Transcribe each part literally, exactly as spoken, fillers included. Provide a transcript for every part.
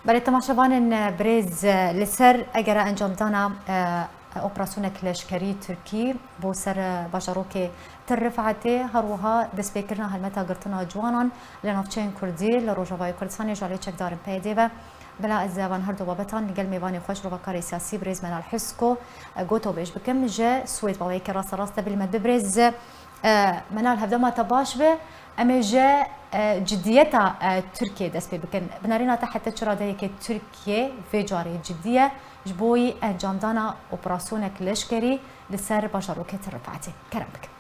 Belê temaşevanên birêz, li ser egera encamdana, e, operasyonek leşkerî Tirkî bo ser, e, bajarokê Tir Rifetê, her wiha destpêkirina helmeta girtina ciwanan li navçeyên Kurdî li Rojavayê Kurdistanê ji aliyê çekdarên P Y D'ê ve. Bila ez van her du babetan li gel mêvanê xwe ji rovakarê siyasî birêz Menal Hisko, e, gotobêj bikim. Ji Swêd baweyeke rasterast e, bilî me bi birêz, e, Menal, hevdema te baş be. Em ê ji, e, cidiyeta, e, Tirkiyê dest pê bikin. Binarîna te heta çi radeyeke Tirkiye vê carê cidî ye ji bo encamdana operasyonek leşkerî li ser bajarokê Tir Rifetê? Kerem bikin.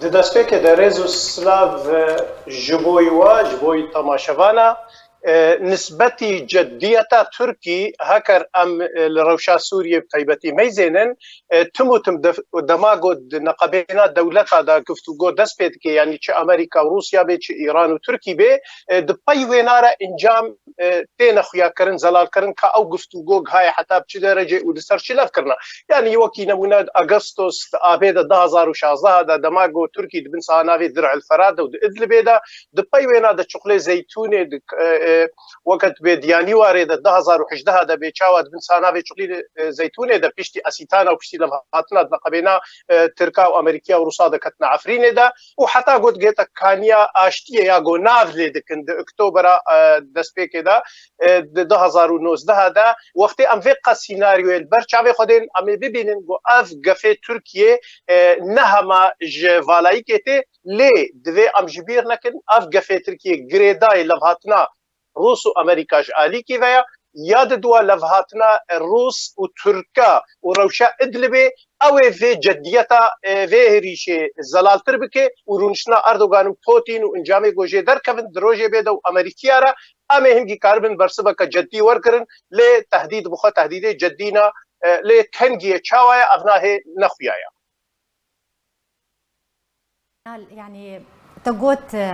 Di destpêkê de rêz û silav, e, ji bo we, ji bo temaşevana, e, nisbetî ceddiyeta Tirkî, heker em, e, li rewşa Sûriyê bi taybetî meyzênin, e, tim û tim def-, dema ku di neqebêna dewleta de guftûgo dest pê dike, yanî çi Amerîka û Rûsya bê, çi Îran û Tirkî bê, e, di pey wêna re encam, e, têne xuyakirin, zelalkirin ka ew guftûgo gihaye heta bi çi derecê û li ser çi levkirina. Yanî wekî nemûne Agustos di abê de du hazar û şazdeh de dema ku Tirkî di bin sanavê Dir'il Ferat de û di Idlibê de, di pey wêna de çuqlê Zeytûnê di, e, e, weke dibê di yanîwarê de du hazar û hejdeh de bê çawa di bin sanavê çuqlî, e, Zeytûnê de piştî Esîtana û piştî levhatina di neqebêna, e, Tirka û Amerîkiya û Rûsa de ketine Efrînê de û heta got gêta kaniya aştiyê ya ku nav lê dikin di Oktobera, e, destpêkê de, e, di du hazar û nozdeh de wextê em vê qas sînaryoyê li ber çavê xwe dên, em ê bibînin ku ev gefê Tirkiyê, e, ne hema ji valayîkê tê, lê divê em ji bîr nekin, ev gefê Tirkiyê girêdayê levhatina Rûs û Amerîka ji alîkî ve ya, ya di dua levhatina Rûs û Tirka û rewşa Idlibê, ew ê vê ceddiyeta, e, vê hêrîşê zelaltir bike û rûniştina Erdogan û Putin û encamê ku jê derkevin di rojê bê de û Amerîkiya re, em ê hingî karibin bersiveke ceddî wergirin, lê tehdîd bi xwe tehdîdê ceddî ne, e, lê kengiyê çawa ye, ev nahê nexuya ye. Yanî te got, e,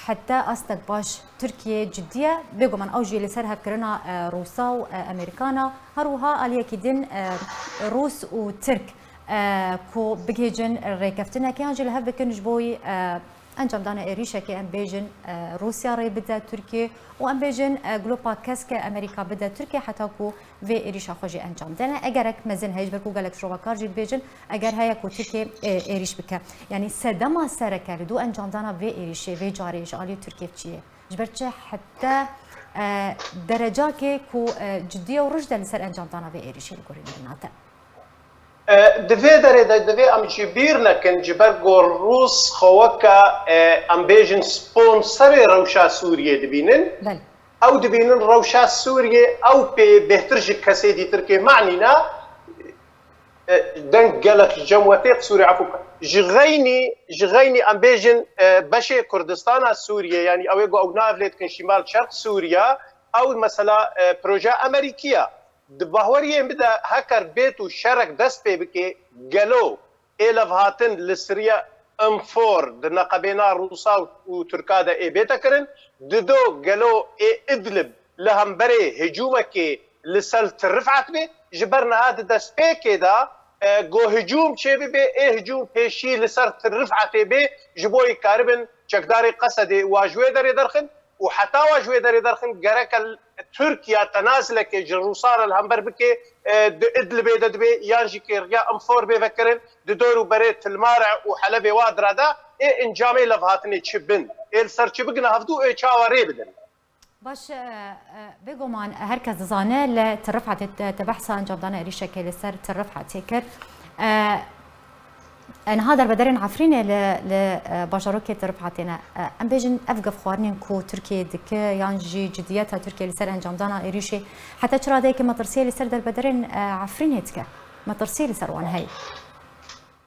heta astek baş Tirkiye cidî ye, bêguman ew jî li ser hevkirina, e, Rûsa û, e, Amerîkana, her wiha aliyekî din, e, Rûs û Tirk, e, ku bigihêcin rêkeftinekê yan jî li hev bikin ji bo, e, encamdana êrîşekê, em bêjin, e, Rûsya rê bide Tirkiye û em bêjin, e, glopa keske Amerîka bide Tirkiye heta ku vê êrîşa xwe jî encam dene. Egerek mezin heye, ji ber ku gelek şovakar jî dibêjin, eger heye ku Tirkiye, e, êrîş bike. Yanî sedema sereke li dû encamdana vê êrîşê, vê carê ji alî Tirkiye çi ye? Ji ber çi heta, e, derecakê ku, e, cidî ye û rij de li ser encamdana vê êrîşê li gorî birîna te? E, di vê derê de divê em ji bîr nekin, ji ber ku Rûs xwe weke, e, em bêjin sponserê rewşa Sûriyê dibînin. Belê. Ew dibînin rewşa Sûriyê, ew pê bêhtir ji kesê dîtirkê manî ne. E, deng gelek ji cem we tê, qisûrê efû bike. Ji xeynî, ji xeynî em bêjin, e, beşê Kurdistana Sûriyê, yanî ew ê ku ew nav lê dikin Şimal Şerq Sûriya, ew mesela, e, proje Amerîkî ye. Di baweriyê min de heker bêt û şerek dest pê bike, gelo ê levhatin li Siriya Infor di neqebêna Rûsa û Tirka de ê bête kirin, dido gelo ê Idlib li hemberê hicûmekê li ser Tir Rifet bê, ji ber niha di destpêkê de, e, ku hicûm çêbibe, ê hicûm pêşî li ser Tir Rifetê bê, ji bo yê karibin çekdarê Qesedê wa ji wê derê derxin û heta wa ji wê derê derxin gereke Tirkiye tenazilekê ji Rûsa re li hember bike, e, di Idlibê de dibe yan jî kêriya Infor bê vekirin, di dor û berê Tilmare û Helebê wa dire de ê encamê levhatinê çi bin, ê li ser çi bigine hevdû, ê çawa rê bidin. Baş, e, e, bêguman her kes dizane li Tir Rifetê te, te behsa encamdana êrîşekê li ser Tir Rifetê kir. E, e, niha derbederên Efrînê li, li, e, bajarokê Tir Rifetê ne. E, em bêjin ev gefxwarinên ku Tirkiye dike yan jî cidiyeta Tirkiye li ser encamdana êrîşê heta çi radeyeke metirsiyê li ser derbederên, e, Efrînê dike? Metirsiyê li ser wan heye?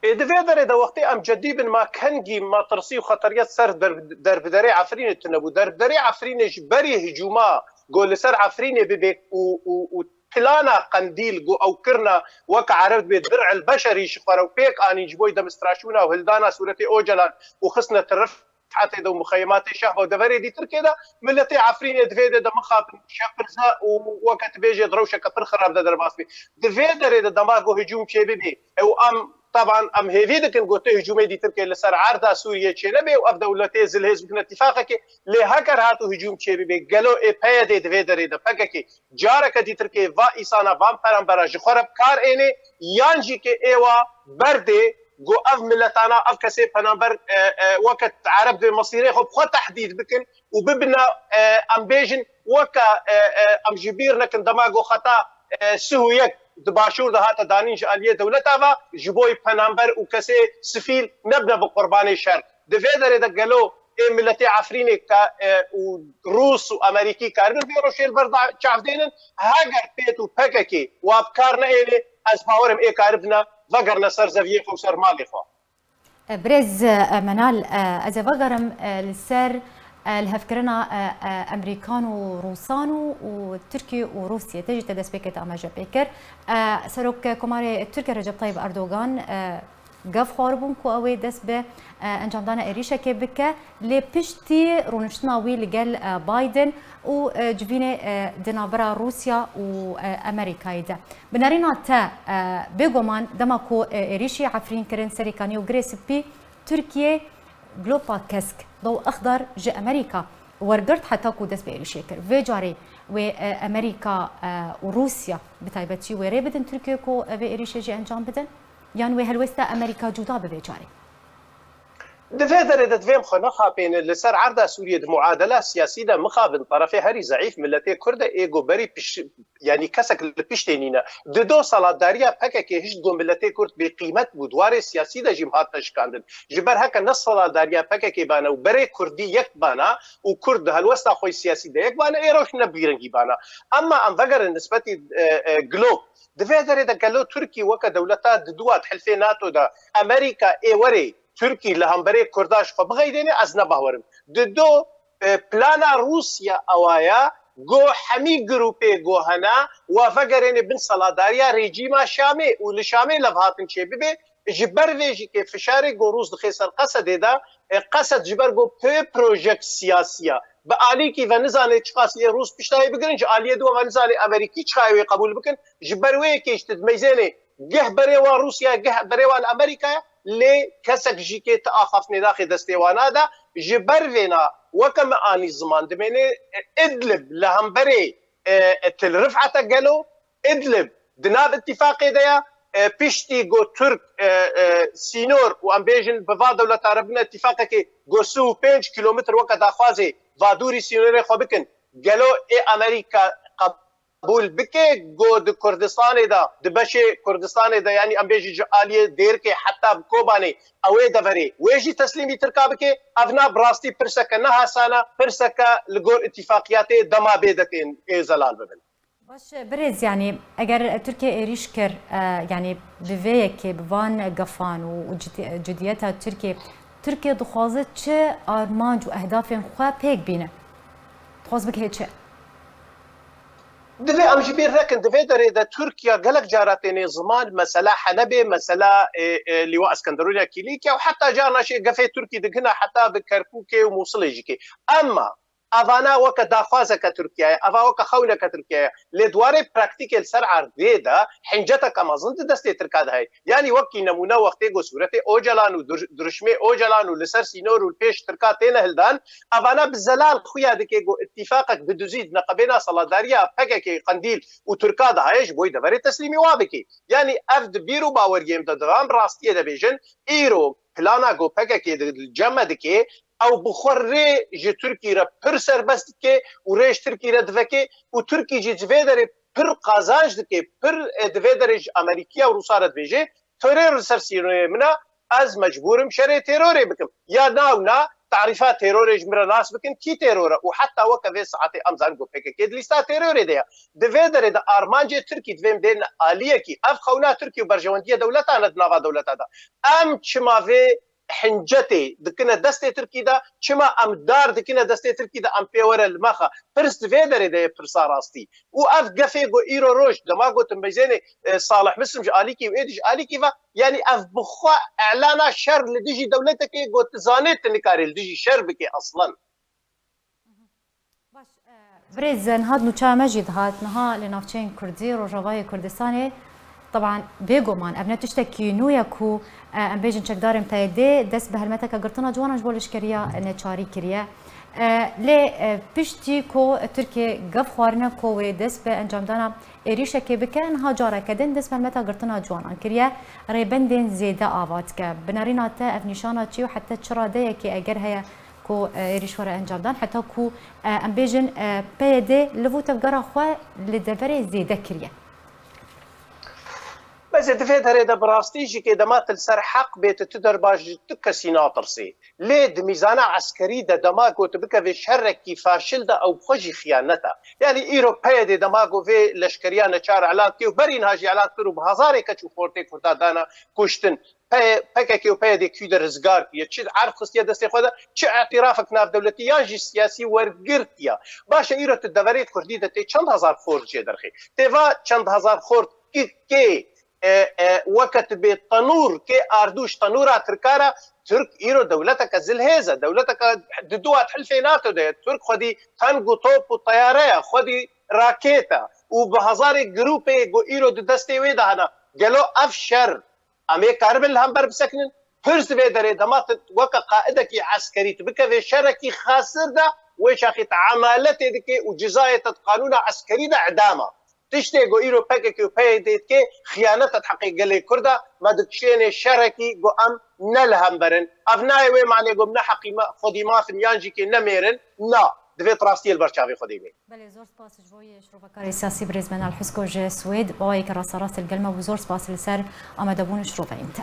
Ê, di vê derê de wextê em cedî bin, ma kengî metirsî û xeteriyet ser der-, derbiderê Efrînê tune bû. Derbiderê Efrînê ji berî hicûma ku li ser Efrînê bibe û, û, û plana Qendîl ku ew kirine wek Ereb dibê Dir'il Beşerî ji xwe re û pêk anîn ji bo demonstrasyona û hildana sûretê Ocalan û xistine Tir Rifetê de û muxeyematê Şehba û deverê dî Tirkê de, miletê Efrînê di vê de de mixabin şepirze û weke tu bêjê di rewşeke pir xirab de derbas bê. Di vê derê de dema ku hicûm çêbibê, ew em Taban em hêvî dikin ku tu hicûmê dîtir ke li ser erda Sûriyê çênebe û ev dewletê zilhêz bikine tîfaqekê. Lê heger hatu hicûm çêbibe, gelo ê P Y D di vê derê de P K K careke dîtir ke va îsana, van perembera ji xwe re bi kar ênê, yan jî ke êwa berdê ku ev miletana, ev kesê penamber, e, e, weke Ereb dê mesîrê xwe bi xwe tehdîd bikin û bibine, e, em bêjin, weke, e, e, em ji bîr nekin dema ku xeta, e, sih û yek di başûr de hate danîn ji aliyê dewleta ve, ji bo penamber û kesê sivîl nebine bi qurbanê şer. Di vê derê de gelo ê miletê Efrînê ke, e, û Rûs û Amerîkî karibin vê rewşê li ber da çavdênin, heger pêt û P K K wa bi kar neênê, ez bawerim ê karibine vegerine ser zeviyê xwe û ser malê xwe. Birêz, e, Menal, e, ez ê vegerim, e, li ser, e, lihevkirina, e, e, Emerîkan û Rûsan û, û Tirkiye û Rûsiyê. Te jî te destpêkê te amaje pê kir. E, Serok Komarê Tirkiye Recep Tayyip Erdogan, e, gef xwaribûn ku ew ê dest bi, e, encamdana êrîşekê bike, lê piştî rûniştina wî li gel, e, Biden û, e, civînê, e, di navbera Rûsya û, e, Amerîkayê de. Bi nerîna te, e, bêguman dema ku, e, êrîşî Efrîn kirin serê Kanî û Girê Spî, Tirkiye glopa kesk, daw exdar ji Amerîka wergirt heta ku dest bi êrîşê kir. Vê carê wê, e, Amerîka, e, û Rûsya bi taybetî wê rê bidin Tirkiye ku, e, vê êrîşê jî encam bidin? Yan wê helwesta Amerîka cuda bi vê carê? Di vê derê de divê em xwe nexapênin. Li ser erda Sûriyê di muadela siyasî de mixabin terefê herî zeîf miletê Kurd e, ê ku berî piş-, yanî kesek li piştê nîne. Di do saladariya P K K hişt ku miletê Kurd bêqîmet bû, di warê siyasî de jî hatine şikandin. Ji ber heke ne saladariya P K K bane û berê Kurdî yek bana û Kurd di helwesta xwe siyasî de yek bane, ê rewş ne bîrengî bana. Emma em vegerin nisbetî, e, e, Glop, di vê derê de gelo Tirkî weke dewleta di dua di hilfê nato de Amerîka ê werê Tirkî li hemberê Kurda ji xwe bixeydêne, ez ne bawerim. Di do, e, plana Rûsya ewa ye, go hemî grûpê go hene, wa vegerêne bin saladariya rejîma Şamê û li Şamê levhatin çêbibe, ji ber vê jî ke fişarê go Rûs dixê ser Qesedê de, e, Qesed ji ber go pê projek siyasî ye. Bi alîkî ve nizane çiqas yê Rûs piştayê bigirin, ji aliyê dû ve nizane Amerîkî çiqayê wê qebûl bikin. Ji ber wê yekê ji tu dimeyzênê geh berê wa Rûsya, geh berê wa li Amerîkaya, lê kesek jî kê ti axaftinê daxê destê wana de. Ji ber vêna weke me anî ziman dimêne, e, Idlib li hemberê, e, e, Til Rif'ete gelo, Idlib di nav îtîfaqê de ye, e, piştî go Tirk, e, e, sînor û em bêjin bi va dewleta re bine îtîfaqekê go sî û pênc kîlometr weke daxwazê vadûrî sînorê xwe bikin. Gelo ê Amerîka qebûl bike go di Kurdistanê de, di beşê Kurdistanê de, yanî em bêjin ji aliyê Dêrikê heta bi Kobanê ew ê deverê wê jî teslîmî Tirka bike? Ev na bi rastî pirseke ne hasana, pirseke li gor îtîfaqiyatê dema bê de tên ê zelal bibin. Baş, birêz, yanî eger Tirkiye êrîş kir, e, yanî bi vê yekê, bi van gefan û, û cidî-, cidiyeta Tirkiye, Tirkiye dixwaze çi armanc û ehdafên xwe pêk bîne? Dixwaz bigihê çi? Divê em ji bîr nekin, di vê derê de Tirkiye gelek cara têne ziman, mesela Helebê, mesela, e, e, Lîwa Eskenderûnê ya Kîlîkya û heta carna jî gefê Tirkî digihine heta bi Kerkûkê û Mûsilê jî kê. Emma evana weke daxwazeke Tirkiye ye, eva weke xewneke Tirkiye ye. Lê di warê praktîkê li ser erdê de hinceteke mezin di destê Tirka de heye. Yanî wekî nemûne wextê ku sûretê Ocalan û dur-, duruşmê Ocalan û li ser sînor û li pêş Tirka têne hildan, evana bi zelal xuya dike ku îtîfaqek bi duzî di neqebêna saladariya P K K, Qendîl û Tirka de heye ji bo deverê teslîmî wa bike. Yanî ev di bîr û baweriyê min de di van rastiyê de bêjin, îro plana ku P K K di cem me dike, ew bi xwe rê ji Tirkî re pir serbest dike û rê ji Tirkî re diveke û Tirkî jî ji vê derê pir qazanc dike, pir, e, di vê derê ji Amerîkiya û Rûsa re dibêje, teror li ser sînorê min e, ez mecbûr im şerê terorê bikim. Ya na û na tarîfa terorê ji min re nas bikin, kî teror e? Û heta weke vê saetê em zanin ku P K K di lîsta terorê de ye. Di vê derê de armancê Tirkî divê em bêne aliyekî. Ev xewna Tirkî û berjewendiyê dewletan e di nava dewleta de. Em çima vê hincetê dikine destê Tirkî de, çima em dar dikine destê Tirkî de, em pê were li me xe. Pirs di vê derê de ye, pirsa rastî. Û ev gefê ku îro roj, dema gotin meyzênê, e, Salih Mislim ji alîkî û êdî ji alîkî ve, yanî ev bi xwe elana şer li dijî dewletekê ku tu zanê tu nikarî li dijî şer bikê eslen. Baş, e, birêz, niha nûçeya me jî dihat, niha li navçeyên Kurdî, Rojavayê Kurdistanê, Teban bêguman ev ne tiştekî nû ye ku, e, em bêjin çekdarên P Y D dest bi helmeteke girtina ciwanan ji bo leşkeriya neçarî kiriye. E, lê, e, piştî ku Tirkiye gef xwarine ku wê dest bi encamdana êrîşekê bike, niha careke din dest bi helmeta girtina ciwanan kiriye, rêbendên zêde ava dike. Bi nerîna te ev nîşana çi û heta çi radeyekê eger heye ku, e, êrîş were encamdan, heta ku, e, em bêjin, e, P Y D liv û tevgera xwe li deverê zêde kiriye? Bes di vê derê de bi rastî jî kê dema tu li ser heq bê, tu, tu derbas ji tu kesî natirsî. Lê di mîzana eskerî de dema ku tu bikevê şerekî faşil de, ew bi xwe jî xiyanet e. Yanî îro P Y D dema ku vê leşkeriya neçar elan kir û berî niha jî elan kir û bi hezarê keç û xortê Kurda dana kuştin. P-, P K K û P Y D kî de rizgar kiriye, çi erd xistiye destê xwe de, çi îtirafek navdewletî yan jî siyasî wergirtiye. Baş e, îro tu deverê Kurdî de tê çend hezar xort jê derxî. Tê va çend hezar xort kî, kê, e, e, weke tu bê tenûr, kê ardû ji tenûra Tirka re, Tirk îro dewleteke zilhêz e, dewleteke di dua hilfê NATO de ye. Tirk xwedî teng û top û teyare ye, xwedî rakêt e û bi hezarê grûpê ku îro di destê wê de hene. Gelo ev şer em ê karibin li hember bisekinin? Pirs di vê derê dema tu weke qaidekî eskerî tu bikevê şerekî xasir de, wê çaxî tu emaletê dikê û cizayê te di qanûna eskerî de idam e. Tiştê ku îro P K K û P Y D dike, xiyanet e di heqê gelê Kurd e, me dikişênê şerekî ku em ne li hember in. Ev nayê wê manê ku em ne heqî me, xwedî maf in yan jî kê ne mêr in. Na, divê tu rastiyê li ber çavê xwe de bê. Belê, zor spas ji bo yê şirovekarê siyasî birêz Menal Husko ji Swêd, bi awayeke rasterast li gel me bû. Zor spas li ser amadebûn û şiroveyên te.